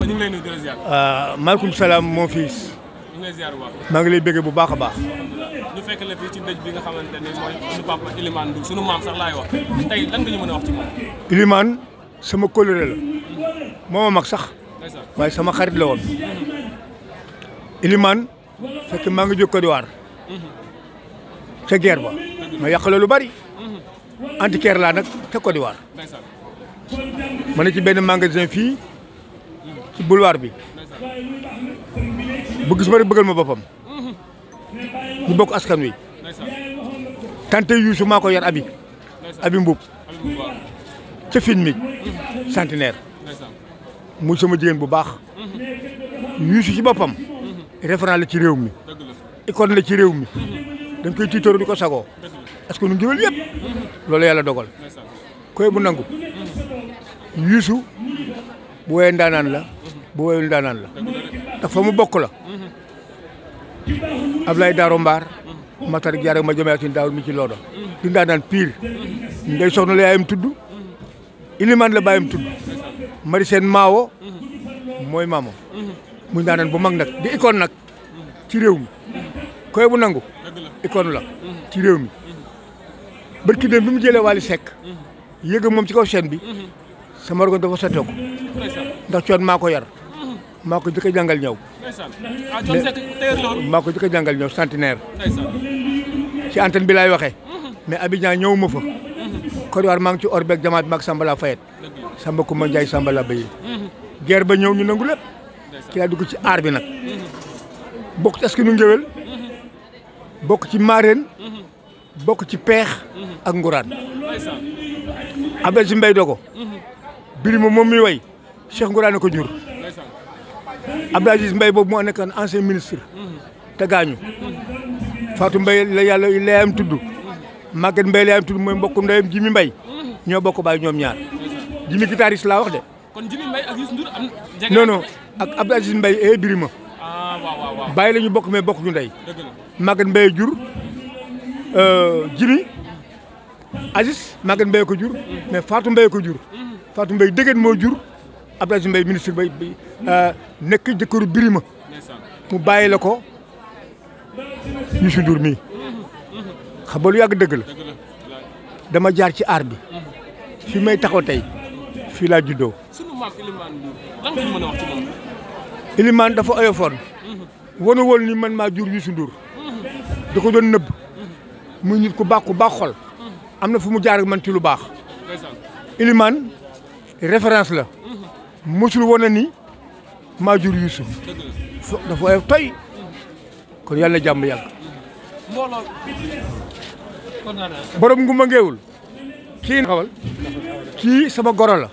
ñu ngi lay nuyu di la ziar. maaleykum salaam mon fils. ñu ngi lay ziar bu baax. maa ngi lay bëgg bu baax a baax. ñu fekk la fii ci dëj bi nga xamante ne mooy suñu papa Elimane Ndour sunu maam sax laay wax tey lan nga ñu mën a wax ci moom. Elimane sama kóllëre la moo ma mag sax waaye sama xarit la woon. Elimane fekk maa ngi jóg Côte d'Ivoire ca guerre ba ma yàqale lu bari antiquaire laa nag ca Côte d'Ivoire ma ne ci benn magasin fii ci boulevard bi bu gis ma rek bëggal ma boppam ñu bokk askan wi tante Youssou maa ko yar abi Mbuub ca fin mi centenaire muy sama jigéen bu baax Youssou ci boppam référent la ci réew mi icône la ci réew mi dañ koy tiitooro di ko sagoo parce que nu ngéwél yëpp loolu yàlla dogal koy bu nangu Youssou bu woyee ndaanaan la bu woyul ndaanaan la ndax fa mu bokk la Ablaye Daaro Mbaar Matar Diarra ma jëmee ci daawul mi ci loodo di ndaanaan pire ndey soxna la yaayam tudd Elimane la baayam tudd mari seen maawo mooy maamo muy ndaanaan bu mag nag di icône nag ci réew mi koy bu nangu icône la ci réew mi barki dem bi mu jëlee Wally Seck yëg moom ci kaw chaîne bi sama rogon dafa sotteeku ndax coon maa ko yar maa ko jëkk a jàngal ñëw maa ko jëkk a jàngal ñëw centenaire ci antenne bi laay waxee mais Abidjan ñëw ma fa Côte d'Ivoire maa ngi ci or beeg jamaat maag Sambala Fayet Samba Kumba Ndiaye Sambala Baye guerre ba ñëw ñu nangu lépp ci laa dugg ci aar bi nag bokk ci askanu ngéwél bokk ci maareen bokk ci peex ak nguraan Abdou Aziz Mbaye Dogo Birima moom mi way Cheikh Nguraan ko jur Abdou Aziz Mbaye boobu moo nekkoon ancien ministre te gaañu Fatou Mbaye la yàlla layam tudd Maguette Mbaye layam tudd mooy mbokku ndeyam Jimi Mbaye ñoo bokk baay ñoom ñaar Jimi guitariste laa wax de. kon Jimi Mbaye ak Youssou Ndour am non non ak Abdou Aziz Mbaye et Birima bàyyi la ñu bokk mais bokk ñu ndey Maguette Mbaye jur Jimi Aziz Maguette Mbaye ko jur mais Fatou Mbaye ko jur Fatou Mbaye dëgën moo jur Abdou Aziz Mbaye ministre bay nekk jëkkëru Birima mu bàyyi la ko Youssou Ndour mii xam nga lu yàgg dëgg la dama jaar ci aar bi fi may taxaw tey fii laa juddoo. sunu maam Elimane Ndour lan nga ñu mën a wax ci moom. Elimane dafa oyofoon wane woon ni man maa jur Youssou Ndour da ko doon nëbb muy nit ku baax xol am na fu mu jaar ak man ci lu baax. Elimane référence la mosul wane ni maa jur Youssou dafa oyof toy kon yàlla na jàmm yàgg. borom nguma ngeewul kii xawal kii sama goro la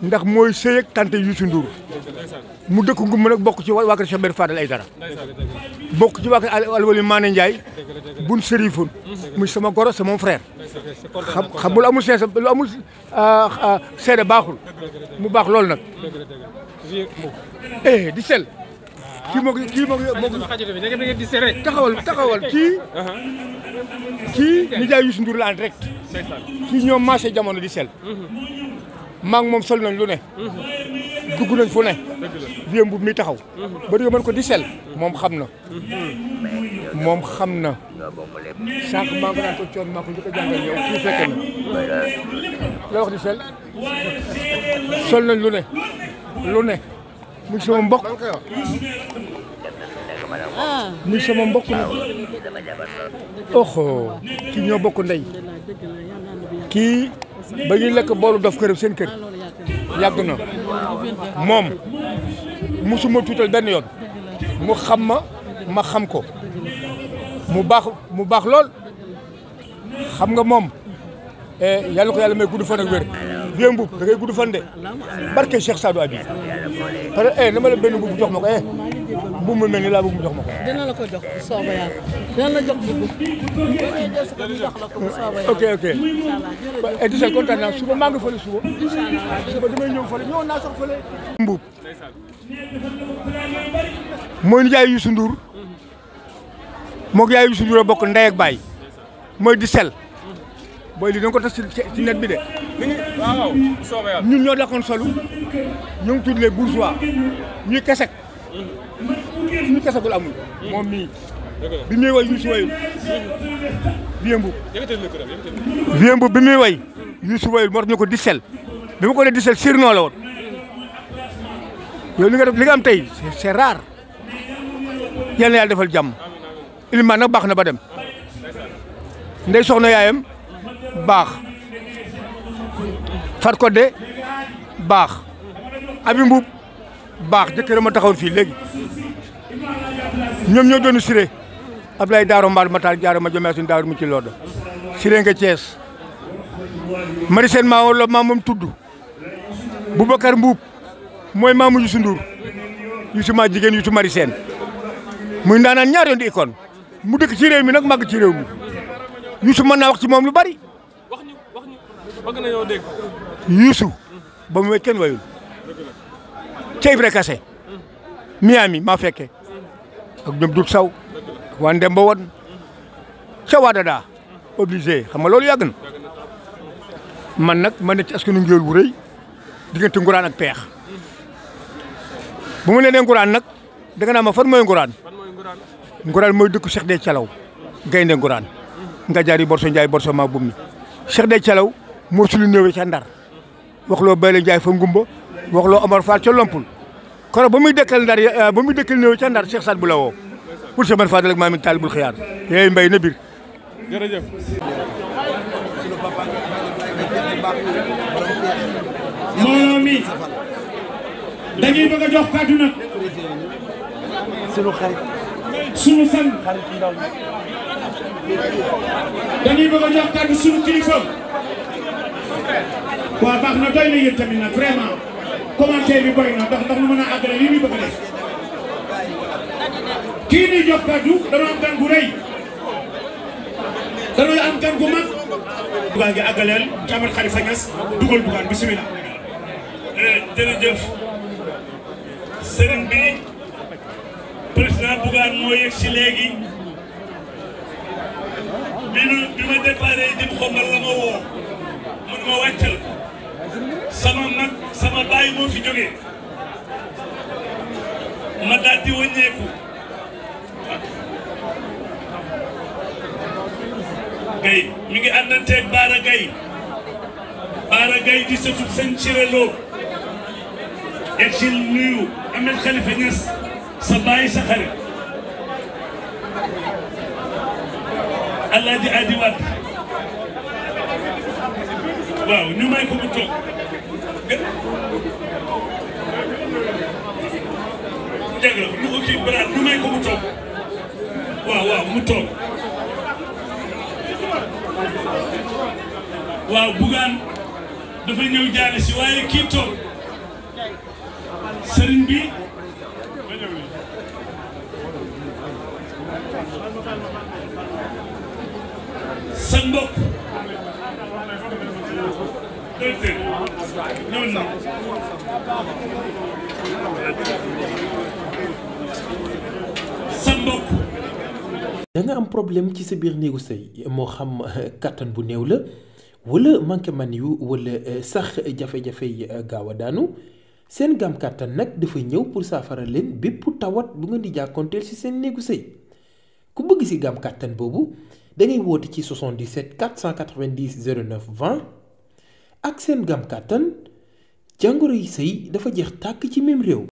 ndax mooy sëy ak tante Youssou Ndour mu dëkk nguma nag bokk ci waa kër Cheikh Mbène Fadel Aïdara bokk ci waa kër Alwali Mané Ndiaye bun sërifun muy sama goro sama frère xamul amul seede lu amul seede baaxul mu baax loolu nag di sel kii moo taxawal kii nijaay Youssou Ndour la en direct kii ñoom marché jamono di sel maa ngi moom sol nañ lu ne dugg nañ fu ne vie bu mi taxaw ba nga mën ko di sel moom xam na sànq maa ngi naan ko coon maa ko njëkk a jàngal ñëw kii fekke na la wax di sel sol nañ lu ne muy sama mbokk muy sama mbokk nag oxo kii ñoo bokk ndey kii ba ñuy lekk boolu dof këram seen kër yàgg na moom musuma tuutal benn yoon mu xam ma xam ko mu baax lool xam nga moom yàlla ko yàlla may gudd fan ak wér bien mbub da ngay gudd fan de barke Cheikh Sadou Abi parce que dama la benn mbubb jox ma ko mbubb mu mel ni laa bëgg mu jox ma ko. dina la ko jox sooba yàlla dina la jox mbubb ok di sel kontaan naa suba maa ngi fële suba damay ñëw fële ñëw naa sax fële mbub mooy nijaay Youssou Ndour moog yaay Youssou Ndour a bokk ndey ak baay mooy di sel booy li da nga ko tas ci net bi de. waaw soobee yàlla. ñun ñoo dakkoon solu ñu ngi tudd les bourgeois ñuy kesek suñu kesekul amul moom mii bi muy way Youssou wayul Vieux Mboup bi muy way Youssou wayul moo tax ñu ko disel bi ma ko dee disel sirnoo la woon yow li nga def li nga am tey c'est rare yal na yàlla defal jàmm Ilimaan nag baax na ba dem ndey soxna yaayam baax Fat Kodé baax Abi Mboup baax jëkkëram a taxawoon fii léegi ñoom ñoo doon Siré Ablaye Daaro Mbaal Matar Jaara ma jomee suñu Daaro mu ci looda Siré nga Thiès mari seen maa wala maamam tudd Boubacar Mboup mooy maamu Youssou Ndour Youssou maa jigéen Youssou mari seen muy ndaanaan ñaar yoon di icône mu dëkk ci réew mi nag màgg ci réew mi Youssou mën naa wax ci moom lu bari wax ñu bëgg nañoo dégg. Youssou ba mu way kenn wayul ca Ibra Kassé Miami maa fekke ak ñoom Dut Saw ak waa Ndemba Won ca Wadada obligé xam nga loolu yàgg na man nag ma ne ci askanu Ngéwél bu rëy diggante Nguraan ak Peex bu ma nee Nguraan nag danga naa ma fan mooy Nguraan Nguraan mooy dëkku Cheikh de Calaw gaynde Nguraan nga jaari borso Njaay borso maa bum mi Cheikh de Calaw moo sulu néewe ca Ndar wax loo Bayle Njaay fa Ngumba wax loo Omar Fall ca Lompul koro ba muy dëkkal Ndar ba muy dëkkal néewe ca Ndar Cheikh Saad bu la woo pour sa man Fadal ak Maamin Taal bul xiyaar yooyu mbay na bir jërëjëf. mbooloo mi dañuy bëgg a jox kàddu nag sunu xarit sunu fan dañuy bëgg a jox kàddu sunu kilifa waaw baax na doy na yéen tamit nag vraiment commentaire bi boy na ndax nu mën a àggale lii muy bëgg a def kii ñuy jox kàddu dañoo am gan gu rëy dañoo am gan gu mag bugaan gi àggaleel Jamal Khalifa Niass dugal bugaan bismillah. jërëjëf sëriñ bi président Bougane moo yegg si léegi bi ma déparé jëm xombal la ma woo mun ma wàccal sama mag sama baay moo fi jógee ma daal di wàññeeku Gaye mi ngi àndanteeg Baara Gaye di sëtu seen Siré Lo exil nuyu Ahmed Khalifa Niass sa baay sa xarit Alaaji Adi Wade waaw ñu may ko mu toog dégg nga ñu ko kii baraat ñu may ko mu toog waaw mu toog waaw Bougane dafa ñëw jaale si waaye kii toog sëriñ bi sa mbokk docteur ñëw na sa mbokk da nga am problème ci sa biir néegu sëy moo xam kattan bu néew la wala manqué man yu wala sax jafe-jafe yi gaaw a daanu seen gam kàttan nag dafa ñëw pour saafara leen bépp tawat bu nga di jàkkoonteel ci seen néegu sëy ku bëgg ci gam kàttan boobu da ngay woote ci 77 490 09 20 ak seen gam kàttan jàngoro yi sëy dafa jeex tàkk ci même réew.